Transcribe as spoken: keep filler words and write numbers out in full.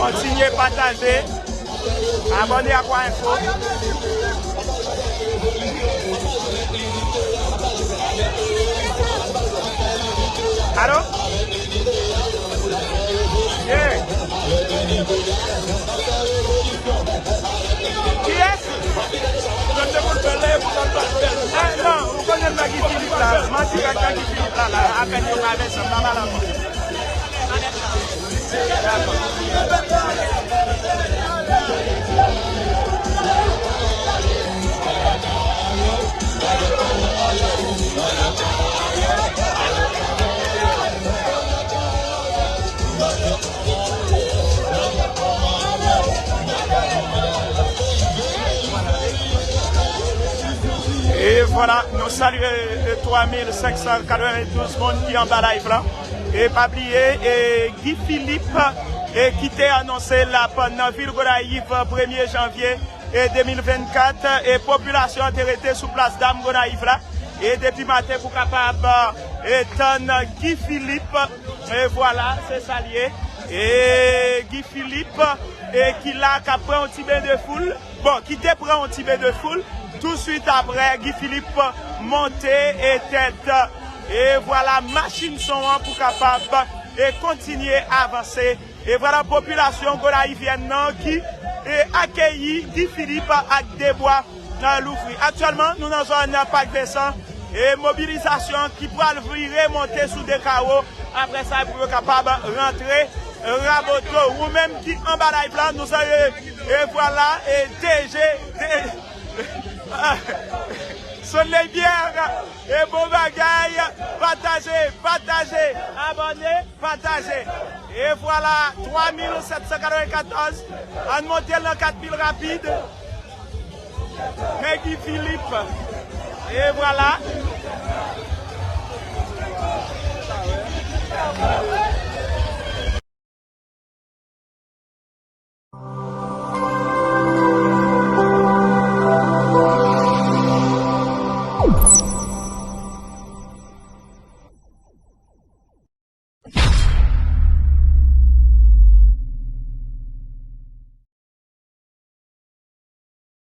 Kontinye pataje. Abòne ak Wa Enfo. Alo? Yeah. Kiyès? Ah, non, ou konnen m nan Guy Philippe la. Manti rèk nan Guy Philippe la, la. Apèn yo ka vèse, m pa mal ankò. E vwala, nou salye, e, twa mil senk san katrevendouz moun ki anba live la. E pa bliye, e, Guy Philippe, e, ki te anonse l ap nan vil Gonayiv premye janvye, e, de mil vennkat, e, popilasyon an te rete sou plas dam Gonayiv la, e, depi maten pou kapab, e, tann Guy Philippe. E vwala, se sa l ye. E Guy Philippe, e, ki la, k ap pran yon ti ben de foul. Bon, ki te pran yon ti ben de foul. Touswit apre, Guy Philippe monte e tèt, e vwala, machin son an pou kapab, e, kontinye avanse. E vwala, popilasyon gonayivyèn nan ki, e, akeyi Guy Philippe ak de bwa, e, louvri. Aktyèlman, nou nan zòn Pak Vensan, e mobilizasyon ki pral vire monte sou de kawo. Apre sa, pou yo kapab rantre Raboto. Ou menm ki anba live la, nou salye, e vwala, e D J, D J, Soleil Pierre, e bon bagay, pataje, pataje, abòne, pataje. E vwala, twa mil sèt san katrevenkatòz, ann monte l nan kat mil rapid. Peggy Philippe. E vwala.